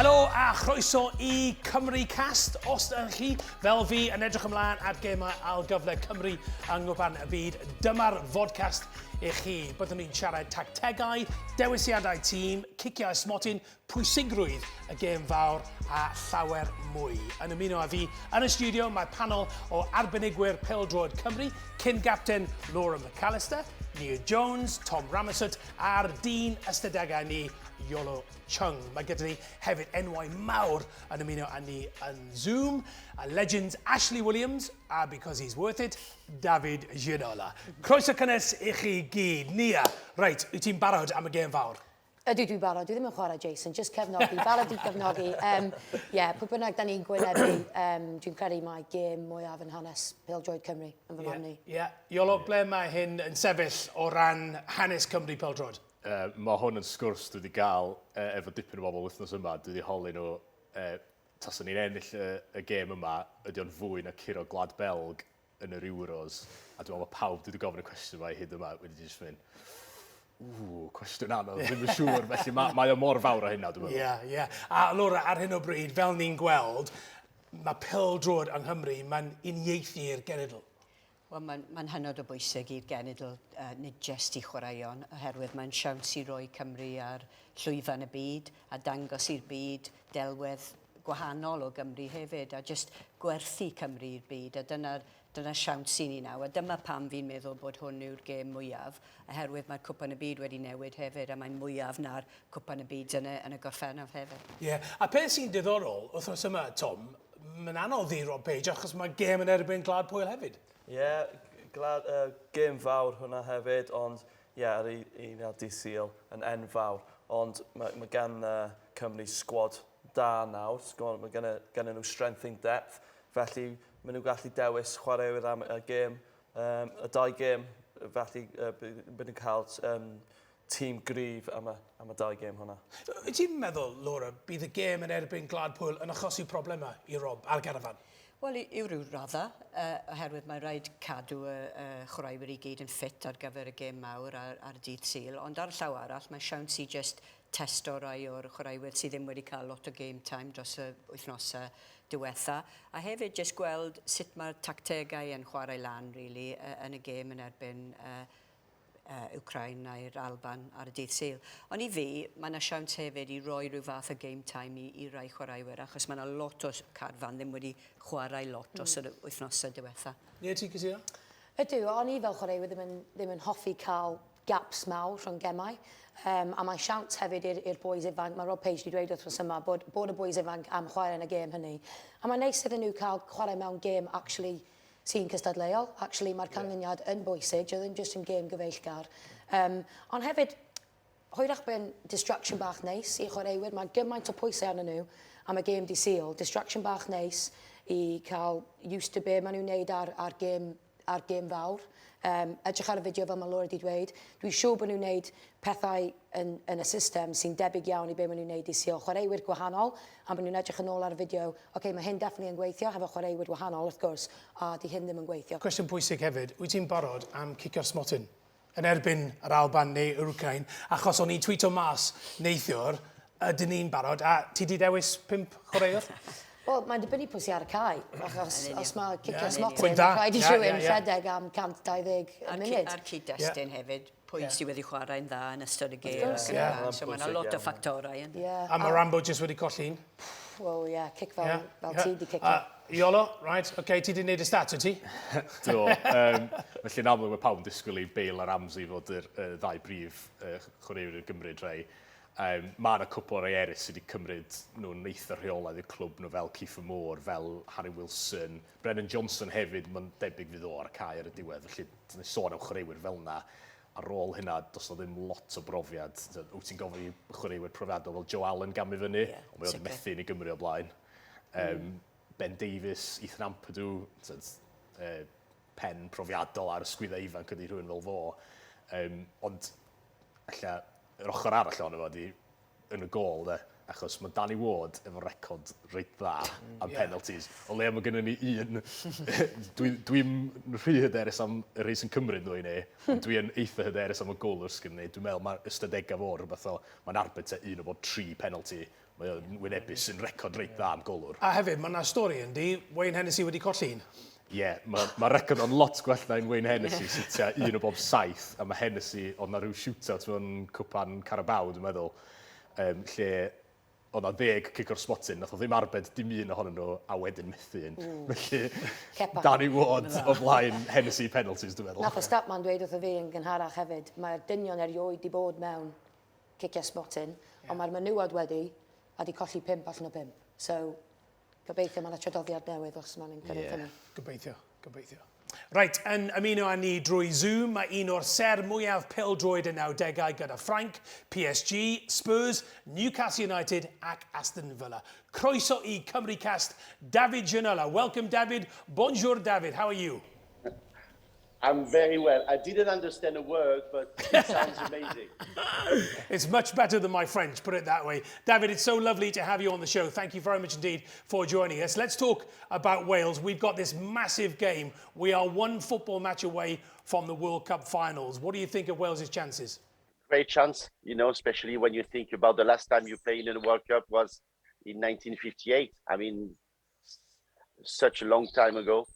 Helo a chroeso i Cymru Cast. Os ydych chi, fel fi, yn edrych ymlaen at gemau ail gyfle Cymru yng Nghwpan y Byd, dyma'r fodcast i chi. Byddwn ni'n siarad tactegau, dewisiadau tîm, ciciau smotyn, pwysigrwydd y gêm fawr a llawer mwy. Yn ymuno â fi yn y studio mae panel o arbenigwyr pêl-droed Cymru, cyn-gapten Laura McAllister, Nia Jones, Tom Ramasut a'r dyn ystadegau ni, Iolo Chung. Mae gyda ni hefyd enwau mawr yn ymuno â ni yn Zoom, a legends Ashley Williams a because he's worth it, David Ginola. Croeso cynnes i chi gyd. Nia, reit, wyt ti'n barod am y gêm fawr? Ydw, dwi'n barod. Dwi ddim yn chwarae, Jason. Just cefnogi. Barod i gefnogi. Um, yeah, pwy bynnag da ni'n gwynebu, um, dwi'n credu mai gêm mwyaf yn hanes pêl-droed Cymru yn fy marn i. Ie, yeah. Iolo, ble mae hyn yn sefyll o ran hanes Cymru pêl-droed? Uh, mae hwn yn sgwrs dwi wedi gael uh, efo dipyn o bobl wythnos yma. Dwi wedi holi nhw, uh, taswn ni'n ennill y, y gêm yma, ydy o'n fwy na curo Gwlad Belg yn yr Euros, a dwi'n meddwl mae pawb dwi wedi gofyn y cwestiwn yma i hyd yma wedi jyst mynd, ww, cwestiwn anodd, ddim yn siŵr, felly mae, mae o mor fawr o hynna, dwi'n meddwl. Ie, yeah, ie. Yeah. A Laura, ar hyn o bryd, fel ni'n gweld, mae pêl-droed yng Nghymru, mae'n uniaethu i'r genedl. Wel, mae'n mae hynod o bwysig i'r genedl, uh, nid jyst i chwaraeon, oherwydd mae'n siawns i roi Cymru ar llwyfan y byd a dangos i'r byd delwedd gwahanol o Gymru hefyd, a jyst gwerthu Cymru i'r byd, a dyna'r dyna siawns i ni nawr, a dyma pam fi'n meddwl bod hwn yw'r gêm mwyaf, oherwydd mae'r Cwpan y Byd wedi newid hefyd, a mae'n mwyaf na'r Cwpan y Byd yn y, yn y gorffennaf hefyd. Ie, yeah. a peth sy'n diddorol wythnos yma, Tom, mae'n anodd i Rob Page achos mae gêm yn erbyn Gwlad Pwyl hefyd. Ie, yeah, glad, uh, gêm fawr hwnna hefyd, ond ie, yeah, ar un ar dydd Sul yn enfawr, ond mae, mae gan uh, Cymru sgwad da nawr, sgwad, mae gen, gen nhw strength in depth, felly maen nhw'n gallu dewis chwaraewyr am y gêm, um, y dau gêm, felly uh, byd nhw'n cael um, tîm gryf am y, am y dau gêm hwnna. Wyt ti'n meddwl, Laura, bydd y gêm yn erbyn Gwlad Pwyl yn achosi problemau i Rob a'r garafan? Wel, i, i ryw radda, uh, oherwydd mae rhaid cadw y, y chwaraewyr i gyd yn ffit ar gyfer y gêm mawr ar, ar dydd Sul, ond ar y llaw arall mae siawns i just testo rai o'r chwaraewyr sydd ddim wedi cael lot o game time dros y wythnosau diwetha, a hefyd jyst gweld sut mae'r tactegau yn chwarae lan really, yn y gêm yn erbyn uh, uh, Ukraine neu'r Alban ar y dydd Sul. Ond i fi, mae yna siawns hefyd i roi rhyw fath o game time i, i rai chwaraewyr, achos mae yna lot o carfan ddim wedi chwarae lot dros yr wythnosau diwetha. Ie, ti'n cytuno? Ydw, o'n i fel chwaraewyr ddim yn, ddim yn hoffi cael gaps mawr rhwng gemau. Um, a mae siawns hefyd i'r boys ifanc, mae Rob Page wedi dweud wythnos yma bod, bod y boys ifanc am chwarae yn y gêm hynny. A mae'n neis iddyn nhw cael chwarae mewn gêm actually sy'n cystadleuol. Actually mae'r canlyniad yeah. yn bwysig, dio ddim jyst yn gêm gyfeillgar. Um, ond hefyd, hwyrach bod distraction bach neis i chwaraewyr. Mae gymaint o pwysau arnyn nhw am y gêm di Sul. Distraction bach neis i cael used to be maen nhw'n neud ar, ar gêm ar gêm fawr. Um, edrych ar y fideo fel mae Laura wedi dweud. Dwi'n siŵr bod nhw'n neud pethau yn, yn y system sy'n debyg iawn i be maen nhw'n neud i Sul. Chwaraewyr gwahanol, a maen nhw'n edrych yn ôl ar y fideo, oce, okay, mae hyn definitely yn gweithio, hefo chwaraewyr wahanol, wrth gwrs, a di hyn ddim yn gweithio. Cwestiwn pwysig hefyd, wyt ti'n barod am cicio'r smotyn yn erbyn yr Alban neu yr Wcrain? Achos o'n i'n tweeto mas neithiwr, ydyn ni'n barod, a ti di dewis pump chwaraewr? Wel, mae'n dibynnu pwy sy'n ar y cae, achos os mae cicio smotyn, mae rhaid i rhywun rhedeg am 120 munud. A'r cyd-destun hefyd, pwy sydd wedi chwarae'n dda yn ystod y gêm. So mae yna lot o ffactorau. A mae Rambo jyst wedi colli un. Wel, ie, cic fel, fel ti di cicio. Iolo, right, oce, okay, ti di wneud y stats, wyt ti? Do. Um, felly yn amlwg mae pawb yn disgwyl i Bale a Ramsey fod yr uh, ddau brif uh, chwaraewyr i'r Gymru rhai. Um, mae yna cwpl o rai eraill sydd wedi cymryd nhw'n eitha rheolaidd i'r clwb nhw fel Kieffer Moore, fel Harry Wilson, Brennan Johnson hefyd, mae'n debyg fydd o ar y cae ar y diwedd, felly dyn ni sôn am chwaraewyr fel yna. Ar ôl hynna, does na ddim lot o brofiad. Wyt ti'n gofyn i chwaraewyr profiadol fel Joe Allen gamu fyny, yeah, ond mae o'n methu yn ei Gymru o blaen. Um, mm. Ben Davies, Ethan Ampadu, tyd, uh, pen profiadol ar y sgwyddau ifanc ydy rhywun fel fo. Um, ond ella yr ochr arall ohono fo ydy yn y gôl de, achos mae Danny Ward efo record reit dda am yeah. penalties. O leia mae gennym ni un, dwi'n dwi rhy hyderus am y rhai sy'n cymryd nhw i ni, ond dwi'n eitha hyderus am y golwr sgyn ni. Dwi'n meddwl mae'r ystadegau fo rhywbeth o, mae'n arbed te un o bob tri penalty. Mae o'n wynebu sy'n record reit dda am golwr. A hefyd, mae yna stori yndi, Wayne Hennessy wedi colli un. Ie, yeah, mae ma record o'n lot gwell na un Wayne Hennessy sy'n tua un o bob saith, a mae Hennessy, oedd na rhyw shootout mewn cwpan Carabao, dwi'n meddwl, um, lle oedd na ddeg cic o'r smotyn, nath o ddim arbed dim un ohonyn nhw, a wedyn methu un. Felly, Kepa. Danny Ward o flaen Hennessy penalties, dwi'n meddwl. Nath y statman dweud wrtho fi yn gynharach hefyd, mae'r dynion erioed di bod mewn ciciau smotyn, yeah. Ond mae'r menywod wedi, a di colli 5 allan o 5. So, gobeithio mae yna traddodiad newydd os mae'n cyrraedd yeah. hynny. Gobeithio, gobeithio. Reit, yn ymuno â ni drwy Zoom, mae un o'r ser mwyaf pêl-droed y 90au gyda Ffrainc, PSG, Spurs, Newcastle United ac Aston Villa. Croeso i Cymru Cast, David Ginola. Welcome, David. Bonjour, David. How are you? I'm very well. I didn't understand a word, but it sounds amazing. It's much better than my French, put it that way. David, it's so lovely to have you on the show. Thank you very much indeed for joining us. Let's talk about Wales. We've got this massive game. We are one football match away from the World Cup finals. What do you think of Wales' chances? Great chance, especially when you think about the last time you played in the World Cup was in 1958. I mean, such a long time ago.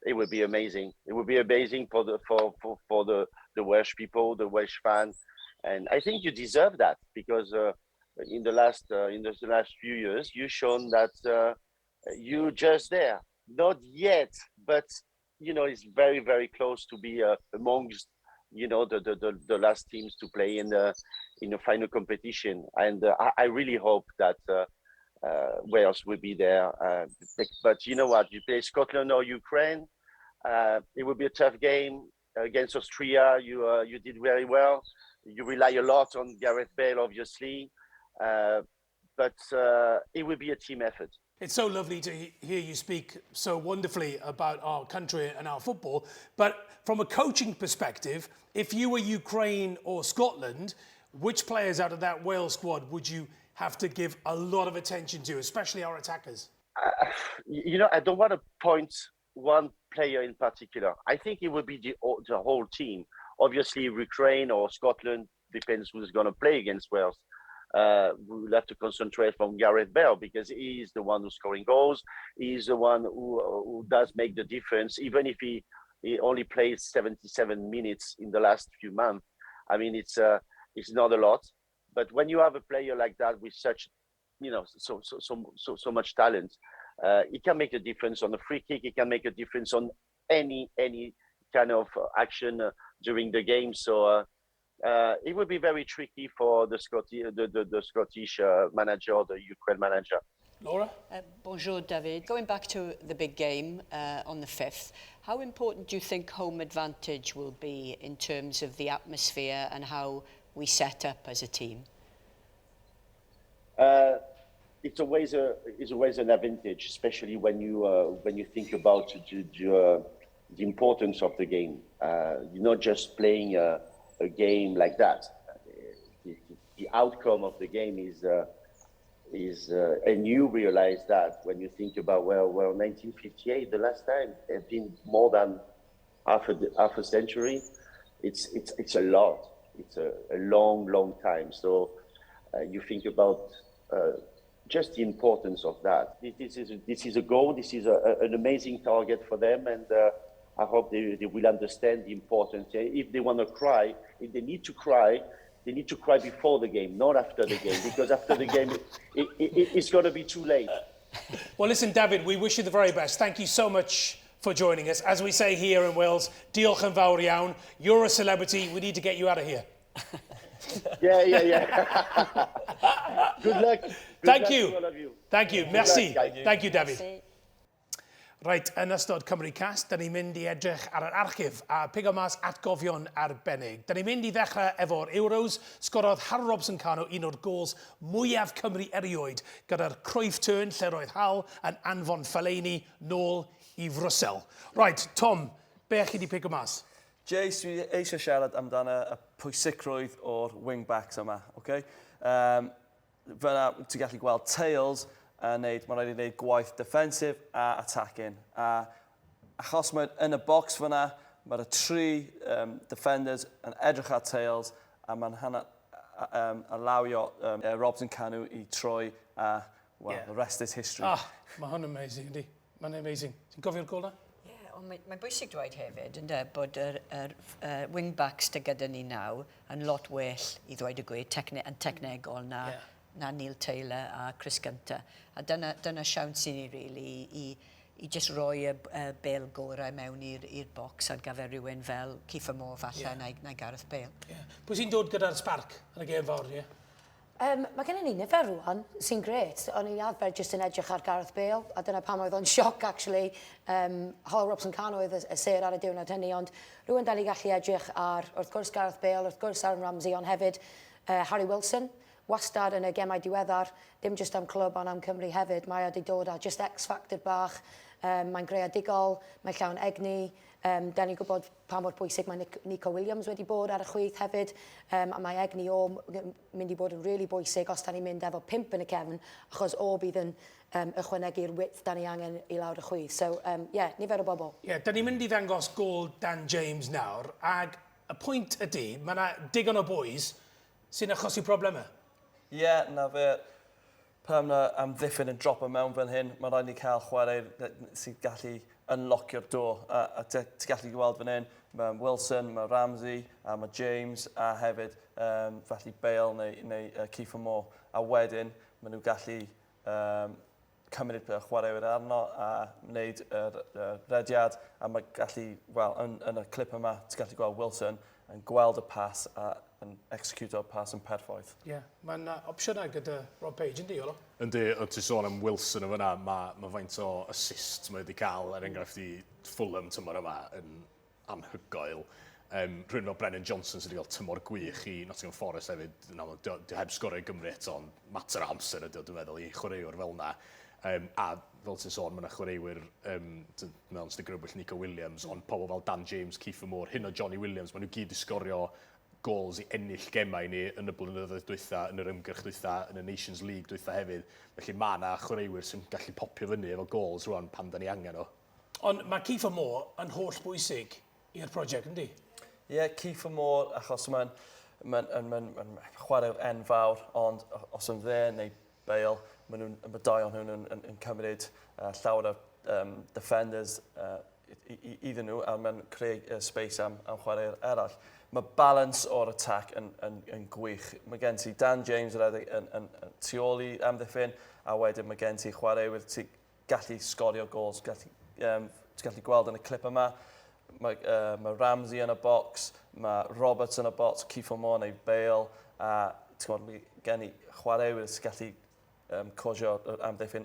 It would be amazing. It would be amazing for the for the Welsh people, the Welsh fans, and I think you deserve that because in the last few years you've shown that you're just there. Not yet, but it's very, very close to be amongst the last teams to play in the final competition. And I really hope that Wales will be there. But you know what? You play Scotland or Ukraine, it will be a tough game against Austria. You did very well. You rely a lot on Gareth Bale, obviously, but it will be a team effort. It's so lovely to hear you speak so wonderfully about our country and our football. But from a coaching perspective, if you were Ukraine or Scotland, which players out of that Wales squad would you have to give a lot of attention to, especially our attackers? I don't want to point one player in particular. I think it would be the whole team. Obviously, Ukraine or Scotland, depends who's going to play against Wales. We will have to concentrate on Gareth Bale because he is the one who's scoring goals. He is the one who does make the difference, even if he only plays 77 minutes in the last few months. I mean, it's not a lot, but when you have a player like that with such, you know, so so so so, so much talent, he can make a difference on the free kick. He can make a difference on any kind of action during the game. So it would be very tricky for the Scottish manager or the Ukraine manager. Laura? Bonjour, David. Going back to the big game on the 5th, how important do you think home advantage will be in terms of the atmosphere and how we set up as a team? It's always an advantage, especially when you think about the importance of the game. You're not just playing a game like that. The outcome of the game is, and you realize that when you think about, well, 1958, the last time, it's been more than half a century. It's a lot. It's a long, long time. So you think about just the importance of that. This is a goal. This is an amazing target for them, and I hope they will understand the importance. If they want to cry, if they need to cry, they need to cry before the game, not after the game, because after the game, it's going to be too late. Well, listen, David, we wish you the very best. Thank you so much for joining us. As we say here in Wales, diolch yn fawr iawn. You're a celebrity. We need to get you out of here. Yeah. Good luck. Good Thank luck you. to all of you. Thank you. Good Merci. luck, guys. Thank you, David. Reit, yn ystod Cymru Cast, da ni'n mynd i edrych ar yr archif a pigo mas atgofion arbennig. Da ni'n mynd i ddechrau efo'r Euros. Sgorodd Hal Robson-Kanu un o'r gols mwyaf Cymru erioed gyda'r Cruyff turn lle roedd Hal yn anfon Fellaini nôl i Frwsel. Right, Tom, be chi di pigo mas? Jace, dwi eisiau siarad amdano y pwysigrwydd o'r wing-backs yma, okay? Fyna, ti'n gallu gweld Tails a neud, mae'n rhaid i wneud gwaith defensive a attacking. A achos mae'n yn y box fyna, mae'r tri defenders yn edrych ar Tails a mae'n um, alawio um, Robson Kanu i troi a, well, yeah. the rest is history. Ah, mae hwn amazing, yndi. Mae'n amazing. Ti'n gofio'r gol na? Ie, yeah, ond mae'n mae bwysig dweud hefyd, ynddo, bod yr, yr wing-backs dy gyda ni nawr yn lot well, i ddweud y gwir, techne, yn technegol na, yeah. na Neil Taylor a Chris Gunter. A dyna, dyna siawns i ni, really, i, i just roi y, y bel gorau mewn i'r bocs ar gyfer rhywun fel Kieffer Moore falle yeah. neu, neu Gareth Bale. Yeah. Pwy sy'n dod gyda'r spark yn y gêm fawr, ie? Yeah? Um, mae gennym ni nifer rwan, sy'n gret. O'n i'n arfer jyst yn edrych ar Gareth Bale, a dyna pam oedd o'n sioc, actually. Um, Hol Robson Kanu oedd y, y sêr ar y diwrnod hynny, ond rwan da ni gallu edrych ar, wrth gwrs, Gareth Bale, wrth gwrs Aaron Ramsey, ond hefyd Harry Wilson, wastad yn y gemau diweddar, dim jyst am clwb ond am Cymru hefyd, mae o wedi dod â just X-factor bach, um, mae'n greadigol, mae'n llawn egni, um, da ni'n gwybod pa mor bwysig mae Nico Williams wedi bod ar y chwith hefyd, um, a mae egni o mynd i bod yn really bwysig os da ni'n mynd efo pump yn y cefn, achos o bydd yn um, ychwanegu'r width da ni angen i lawr y chwith. So, um, yeah, nifer o bobl. Ie, yeah, da ni'n mynd i ddangos gol Dan James nawr, ag y pwynt ydy, mae yna digon o boys sy'n achosi problemau. Ie, yeah, na fe, pan mae amddiffyn yn dropo mewn fel hyn, mae rhaid ni cael chwarae sy'n gallu unlockio'r door. A, a ti'n gallu gweld fan hyn, mae Wilson, mae Ramsey, a mae James, a hefyd um, felly Bale neu, neu Kieffer Moore. A wedyn, maen nhw gallu um, cymryd y chwaraewyr arno a wneud yr, yr rediad a mae gallu, wel, yn, yn y clip yma, ti'n gallu gweld Wilson yn gweld y pas a yn execute o'r pas yn perffaith. Ie, yeah, mae'n opsiynau gyda Rob Page, yndi, Iolo? Yndi, o ti'n sôn am Wilson yn fyna, mae, mae faint o assists mae wedi cael, er enghraifft i Fulham tymor yma, yn anhygoel. Um, rhywun fel Brennan Johnson sydd wedi cael tymor gwych i Nottingham Forest hefyd. No, di, di heb sgorio i Gymru eto, ond mater o amser ydy o, dwi'n meddwl, i chwaraewr fel yna. Um, a fel ti'n sôn, mae yna chwaraewyr, um, mewn sydd grybwyll Nico Williams, ond pobl fel Dan James, Kieffer Moore, hyn o Johnny Williams, maen nhw gyd i sgorio gols i ennill gemau i ni yn y blynyddoedd dwytha, yn yr ymgyrch dwytha, yn y Nations League dwytha hefyd. Felly mae yna chwaraewyr sy'n gallu popio fyny efo gols rwan pan da ni angen o. Ond mae Kieffer Moore yn holl bwysig i'r prosiect, yndi? Ie, yeah, Kieffer Moore, achos mae'n mae'n ma, ma, ma chwaraewr enfawr, ond os yn dde neu Bale, maen nhw'n, mae dau o'n nhw'n yn, yn, yn cymryd llawer o um, defenders iddyn nhw, a mae'n creu space am, am chwaraewyr eraill. Mae balance o'r attack yn, yn, yn gwych. Mae gen ti Dan James yn, yn, yn, yn, yn tu ôl i amddiffyn, a wedyn mae gen ti chwaraewyr ti gallu sgorio gols, gallu, um, ti'n gallu gweld yn y clip yma, mae, mae Ramsey yn y box, mae Roberts yn y box, Kieffer Moore neu Bale, a ti'n gwybod, mae gen i chwaraewyr sy'n gallu um, cosio amddiffyn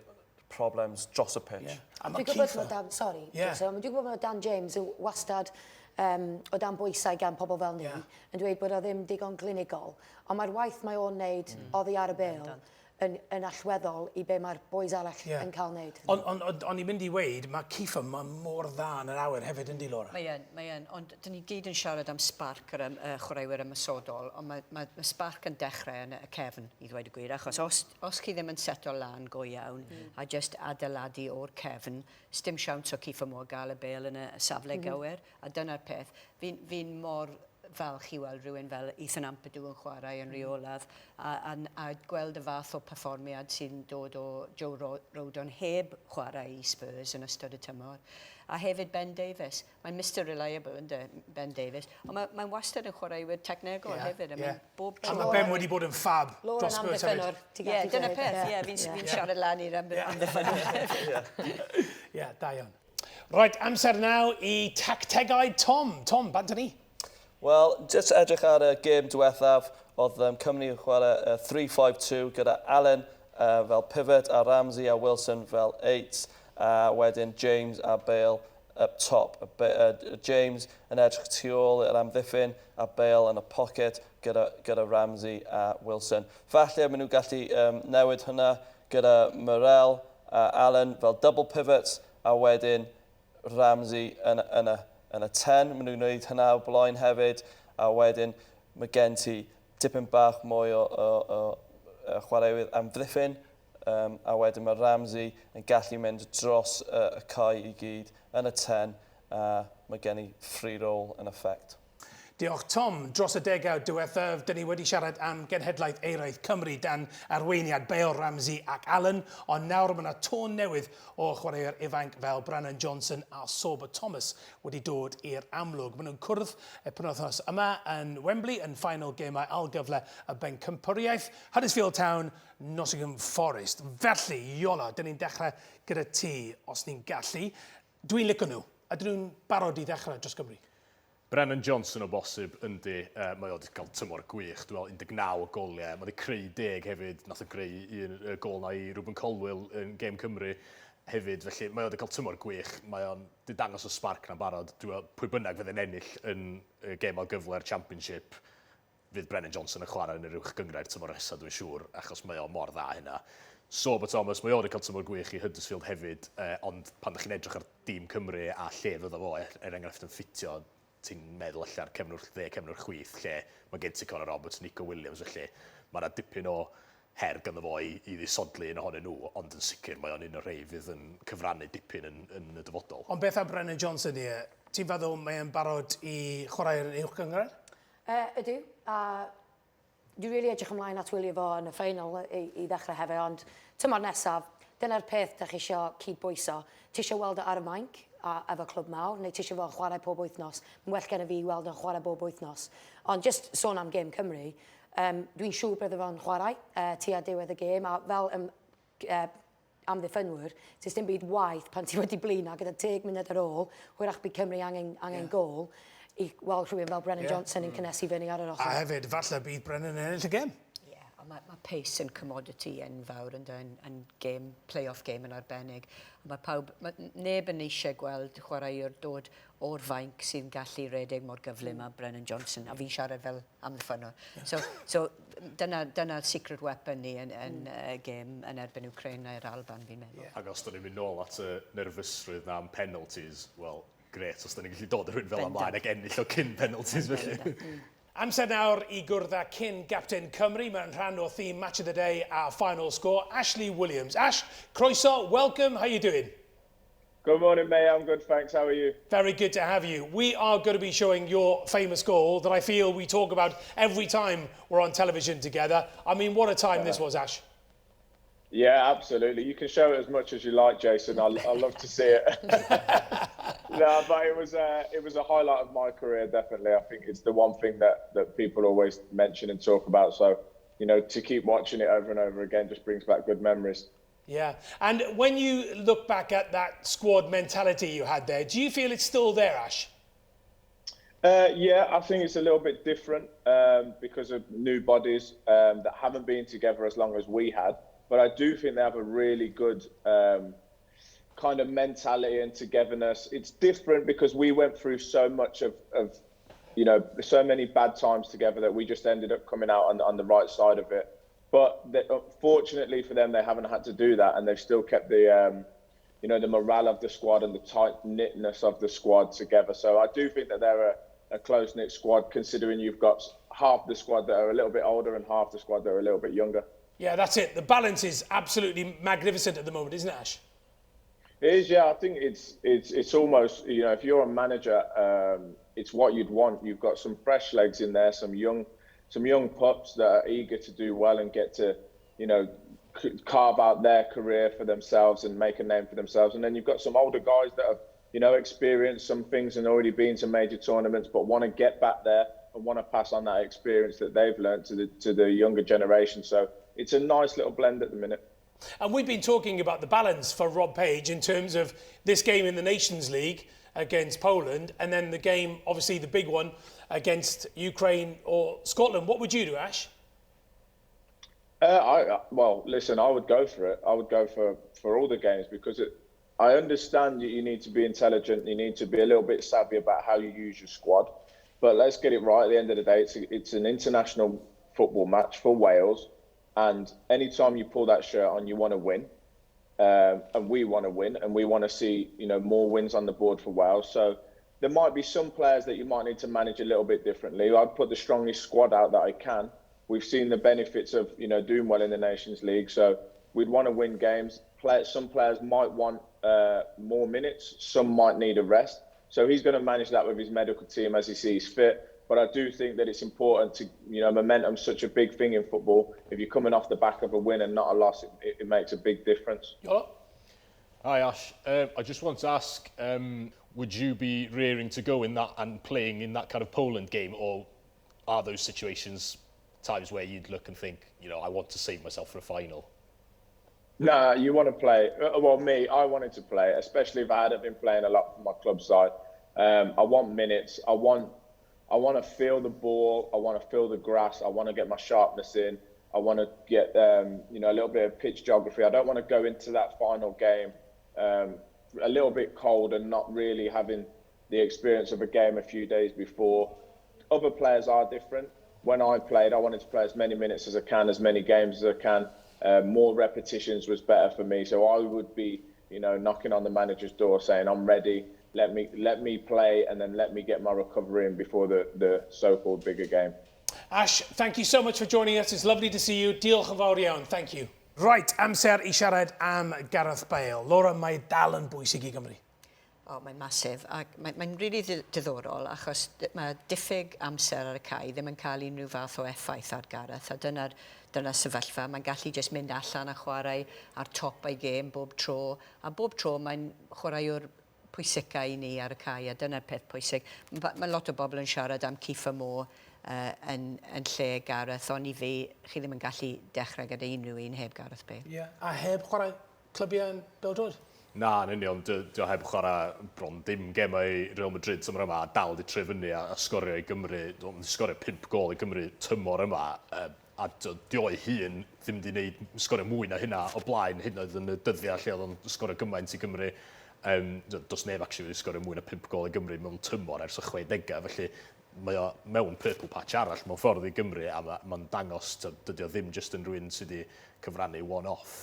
problems dros y pitch. Yeah. A mae Dwi'n gwybod bod Dan, sorry, yeah. so, dwi'n gwybod bod Dan James yn wastad um, o dan bwysau gan pobl fel ni, yeah. yn dweud bod o ddim digon clinigol. Ond mae'r waith mae o'n neud mm. oddi ar y bêl yn, yn allweddol i be mae'r boys arall yeah. yn cael wneud. Ond on, on, on i'n mynd i weud, mae Kieffer mae mor dda yn yr awyr hefyd, yndi, Laura? Mae yn, mae yn. Ond dyn ni gyd yn siarad am spark yr uh, chwaraewyr ymosodol, ond mae, mae, mae spark yn dechrau yn y cefn, i ddweud y gwir, achos os, os chi ddim yn seto lan go iawn mm. a just adeiladu o'r cefn, sdim siawns o Kieffer Moore gael y bêl yn y safle mm. gywir, a dyna'r peth. Fi'n fi mor falch i weld rhywun fel Ethan Ampadu yn chwarae yn rheolaidd a, a, a gweld y fath o perfformiad sy'n dod o Joe Rodon heb chwarae i Spurs yn ystod y tymor. A hefyd Ben Davies. Mae'n Mr Reliable, ynddo, Ben Davies. Ond mae'n mae wastad yn chwaraewyr technegol yeah, hefyd. A yeah. bob A mae Ben wedi bod yn fab dros Spurs hefyd. Ie, dyna peth. Ie, fi'n fi siarad lan i'r amddiffynwr. Ie, da iawn. Right, amser nawr i tactegau Tom. Tom, bant ni. Wel, jyst edrych ar y gêm diwethaf, oedd um, Cymru yn chwarae uh, 3-5-2 gyda Allen uh, fel pivot a Ramsey a Wilson fel 8 a wedyn James a Bale up top. Uh, James yn edrych tu ôl i'r amddiffyn a Bale yn y pocket gyda, gyda Ramsey a Wilson. Falle maen nhw gallu um, newid hynna gyda Morrell a Allen fel double pivots a wedyn Ramsey yn, yn, y, yn y 10. Maen nhw'n gwneud hynna o blaen hefyd. A wedyn mae gen ti dipyn bach mwy o, o, o, o chwaraewyr amddiffyn. Um, a wedyn mae Ramsey yn gallu mynd dros uh, y cae i gyd yn y 10. A mae gen i free role yn effect. Diolch Tom. Dros y degawd diwethaf, dyn ni wedi siarad am genhedlaeth euraidd Cymru dan arweiniad Bale, Ramsey ac Allen, ond nawr mae yna tôn newydd o chwaraewyr ifanc fel Brennan Johnson a Sorba Thomas wedi dod i'r amlwg. Maen nhw'n cwrdd y penwythnos yma yn Wembley yn final gemau ailgyfle y Bencampwriaeth. Huddersfield Town, Nottingham Forest. Felly, Iolo, dyn ni'n dechrau gyda ti, os ni'n gallu. Dwi'n licio nhw. Ydyn nhw'n barod i ddechrau dros Gymru? Brennan Johnson o bosib, yndi. Mae o wedi cael tymor gwych, dwi'n meddwl 19 o goliau. Mae wedi creu 10 hefyd, nath o greu un y gol na i Ruben Colwill yn gêm Cymru hefyd. Felly mae o wedi cael tymor gwych, mae o'n wedi dangos y sparc na'n barod. Dwi'n meddwl pwy bynnag fydd yn ennill yn y gêm ail gyfle'r Championship, fydd Brennan Johnson yn chwarae yn yr uwch gynghrair tymor nesaf dwi'n siŵr, achos mae o mor dda hynna. Sorba Thomas, mae o wedi cael tymor gwych i Huddersfield hefyd, ond pan ydych chi'n edrych ar dîm Cymru a lle fydda fo, er enghraifft yn ffitio, ti'n meddwl alla'r cefnwr dde, cefnwr chwith, lle mae gen ti Connor Roberts, Nico Williams, felly mae yna dipyn o her ganddo fo i ddisodli un ohonyn nhw, ond yn sicr mae o'n un o'r rhei fydd yn cyfrannu dipyn yn y dyfodol. Ond beth am Brennan Johnson, ie? Ti'n feddwl mae e'n barod i chwarae yn uwch gynghrair? Ydw, a dwi rili edrych ymlaen at wylio fo yn y ffeinal i ddechrau hefyd, ond tymor nesaf, dyna'r peth da chi isio cydbwyso. Ti isio weld o ar y mainc a efo clwb mawr, neu ti isio fo'n chwarae pob wythnos? Mae'n well gen i fi weld o'n chwarae bob wythnos. Ond jyst sôn am gêm Cymru, um, dwi'n siŵr bydde fo'n chwarae tua diwedd y gêm, a fel amddiffynwyr, does dim byd waeth pan ti wedi blino gyda 10 munud ar ôl, hwyrach bydd Cymru angen, angen yeah. gôl i weld rhywun fel Brennan yeah. Johnson yn cynnesu fyny ar yr ochr. A hefyd, falle bydd Brennan yn ennill y gêm. Ie, yeah, a mae pace yn commodity enfawr yn, yn, yn game, play-off game yn arbennig. A mae pawb, mae neb yn eisiau gweld chwaraewr dod o'r fainc sy'n gallu redeg mor gyflym â Brennan Johnson, a fi'n siarad fel amddiffynnwr. So dyna secret weapon ni yn gêm yn erbyn Ukraine neu'r Alban, fi'n meddwl. Yeah. Ac os da ni'n mynd nôl at y nerfysrwydd na am penalties, wel, grêt os da ni'n gallu dod â rhywun fel ymlaen ac ennill o cyn penalties, felly. Amser nawr i gwrdd â cyn gapten Cymru mewn rhan o theme Match of the Day a Final Score, Ashley Williams. Ash, croeso, welcome, how you doing? Good morning, mate. I'm good, thanks. How are you? Very good to have you. We are going to be showing your famous goal that I feel we talk about every time we're on television together. I mean, what a time this was, Ash. Yeah, absolutely. You can show it as much as you like, Jason. I love to see it. No, but it was a highlight of my career, definitely. I think it's the one thing that people always mention and talk about. So, you know, to keep watching it over and over again just brings back good memories. Yeah, and when you look back at that squad mentality you had there, do you feel it's still there, Ash? Yeah, I think it's a little bit different because of new bodies that haven't been together as long as we had. But I do think they have a really good kind of mentality and togetherness. It's different because we went through so much of you know, so many bad times together that we just ended up coming out on the right side of it. But fortunately for them, they haven't had to do that, and they've still kept the, you know, the morale of the squad and the tight-knitness of the squad together. So I do think that they're a close-knit squad, considering you've got half the squad that are a little bit older and half the squad that are a little bit younger. Yeah, that's it. The balance is absolutely magnificent at the moment, isn't it, Ash? It is, yeah. I think it's almost, you know, if you're a manager, it's what you'd want. You've got some fresh legs in there, some young pups that are eager to do well and get to, you know, carve out their career for themselves and make a name for themselves. And then you've got some older guys that have, you know, experienced some things and already been to major tournaments, but want to get back there and want to pass on that experience that they've learned to the younger generation. So it's a nice little blend at the minute. And we've been talking about the balance for Rob Page in terms of this game in the Nations League against Poland, and then the game, obviously the big one, against Ukraine or Scotland. What would you do, Ash? Well, listen, I would go for it. I would go for all the games because I understand that you need to be intelligent. You need to be a little bit savvy about how you use your squad. But let's get it right. At the end of the day, it's an international football match for Wales. And anytime you pull that shirt on, you want to win. And we want to win, and we want to see, you know, more wins on the board for Wales. So there might be some players that you might need to manage a little bit differently. I'd put the strongest squad out that I can. We've seen the benefits of, you know, doing well in the Nations League. So we'd want to win games. Some players might want more minutes. Some might need a rest. So he's going to manage that with his medical team as he sees fit. But I do think that it's important to, you know, momentum's such a big thing in football. If you're coming off the back of a win and not a loss, it, it makes a big difference. Iolo? Hi Ash, I just want to ask, would you be rearing to go in that and playing in that kind of Poland game, or are those situations times where you'd look and think, you know, I want to save myself for a final? No, you want to play. Well, me, I wanted to play, especially if I hadn't been playing a lot for my club side. I want minutes. I want to feel the ball. I want to feel the grass. I want to get my sharpness in. I want to get, you know, a little bit of pitch geography. I don't want to go into that final game a little bit cold and not really having the experience of a game a few days before. Other players are different. When I played, I wanted to play as many minutes as I can, as many games as I can. More repetitions was better for me. So I would be, you know, knocking on the manager's door saying, I'm ready. Let me play, and then let me get my recovery in before the so-called bigger game. Ash, thank you so much for joining us. It's lovely to see you. Diolch yn fawr iawn. Thank you. Right, amser i siarad am Gareth Bale. Laura, mae dal yn bwysig i Gymru. O, mae'n massive, ac mae'n mae really diddorol achos mae diffyg amser ar y cae ddim yn cael unrhyw fath o effaith ar Gareth, a dyna'r dyna sefyllfa. Mae'n gallu jyst mynd allan a chwarae ar top ei gêm bob tro, a bob tro mae'n chwaraewr pwysica i ni ar y cae, a dyna'r peth pwysig. Mae ma lot o bobl yn siarad am Kieffer Moore yn lle Gareth, ond i fi, chi ddim yn gallu dechrau gyda unrhyw un heb Gareth Bale. Yeah. A heb chwarae clybiau yn bêl-droed? Na, yn union, dy o heb chwarae bron dim gemau Real Madrid tymor yma, a dal di troi fyny a sgorio i Gymru, di sgorio 5 gol i Gymru tymor yma, a di o'i hun ddim di wneud sgorio mwy na hynna o blaen, hyd yn oed yn y dyddiau lle oedd o'n sgorio gymaint i Gymru. Does neb actually wedi sgorio mwy na 5 gol i Gymru mewn tymor ers y 60au, felly mae o mewn purple patch arall mewn ffordd i Gymru, a mae'n dangos, dydy o ddim jyst yn rhywun sydd wedi cyfrannu one-off.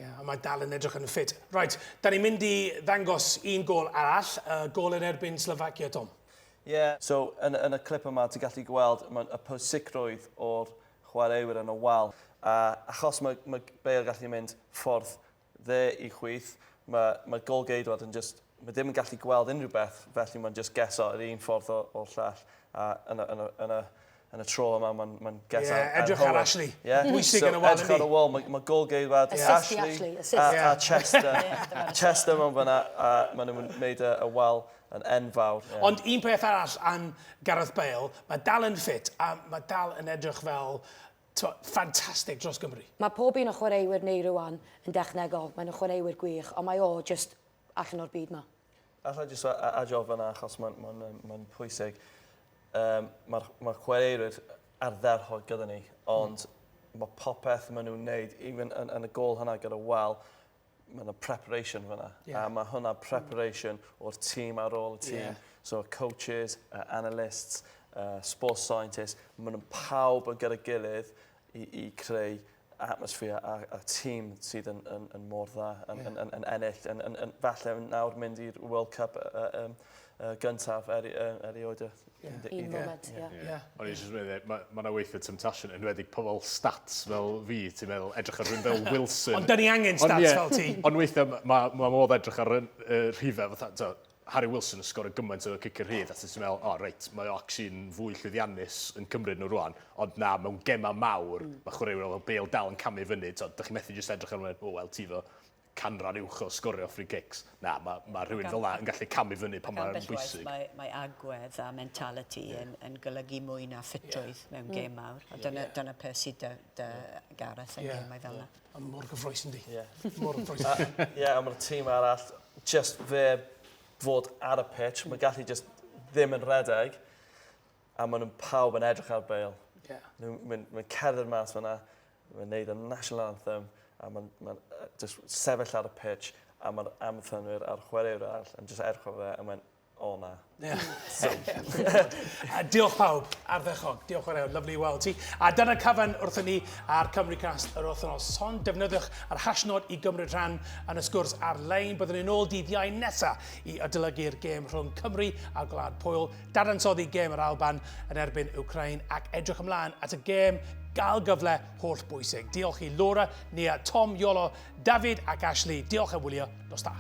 Yeah, a mae dal yn edrych yn ffit. Right, da ni'n mynd i ddangos un gol arall, gol yn erbyn Slovakia, Tom. Yeah, so yn y clip yma ti'n gallu gweld y pwysigrwydd o'r chwaraewyr yn y wal. A achos mae Bale gallu mynd ffordd dde i chwith, mae golgeidwad yn just, mae ddim yn gallu gweld unrhyw beth, felly mae'n just geso yr un ffordd o'r llall. A yn y tro yma, mae'n ma geso. Yeah, edrych ar Ashley. Yeah. Bwysig yn y wal. Edrych ar y wal, mae golgeidwad Ashley a Chester. Chester mewn fyna, a maen nhw'n gwneud y wal yn enfawr. Yeah. Ond un peth arall am Gareth Bale, mae dal yn ffit a mae dal yn edrych fel ffantastig dros Gymru. Mae pob un o chwaraewyr ni rwan yn dechnegol, mae'n chwaraewyr gwych, ond mae o just allan o'r byd ma. Alla i jyst adio fyna achos mae'n pwysig. Mae'r chwaraewyr ardderchog gyda ni, ond mae popeth maen nhw'n neud, even yn y gol hynna gyda wal, mae yna preparation fyna. Yeah. A mae hwnna preparation o'r tîm ar ôl y tîm. Yeah. So coaches, analysts, sports scientists, maen nhw'n pawb yn gyda gilydd i creu atmosphere a tîm sydd yn mor dda, yn ennill, yn falle nawr mynd i'r World Cup gyntaf erioed. Un moment, ie. O'n i jyst meddwl, mae yna weithiau temptation, enwedig pobl stats fel fi, ti'n meddwl, edrych ar rhywun fel Wilson. Ond da ni angen stats fel ti. Ond weithiau mae modd edrych ar y rhifau, fatha, Harry Wilson yn sgorio gymaint o cicio rhydd, a ti'n meddwl, o, reit, mae o actually'n fwy llwyddiannus yn cymryd nhw rwan, ond na, mewn gema mawr, mae chwaraewyr fel Bale dal yn camu fyny, dych chi'n methu jyst edrych ar nhw, o, wel, ti fo canran uwch o sgorio free kicks. Na, mae rhywun fel 'na yn gallu camu fyny pan mae'n bwysig. Mae agwedd a mentality yn golygu mwy na ffitrwydd mewn gêm mawr. A dyna peth sydd dy Gareth yn gemau fel 'na. A mor gyffrous yndi. Mor gyffrous. Ie, a mae'r tîm arall, just fe fod ar y pitch, mae gallu just ddim yn redeg, a maen nhw'n pawb yn edrych ar Bale. Mae'n cerdded mas fyna, mae'n neud y national anthem, a mae'n ma just sefyll ar y pitch, a mae'r amddiffynwyr a'r chwaraewyr arall yn just edrych ar fe, a mae'n, o na. Yeah. So. Diolch pawb, ardderchog. Diolch yn fawr, lovely i weld ti. A dyna cyfan wrthyn ni ar Cymru Cast yr wythnos hon. Defnyddiwch yr hashnod i gymryd rhan yn y sgwrs ar-lein. Byddwn ni'n ôl dydd Iau nesaf i adolygu'r gêm rhwng Cymru a Gwlad Pwyl, dadansoddi gêm yr Alban yn erbyn Wcrain ac edrych ymlaen at y gêm gael gyfle holl bwysig. Diolch i Laura, Nia, Tom, Iolo, David ac Ashley. Diolch am wylio. Nos da.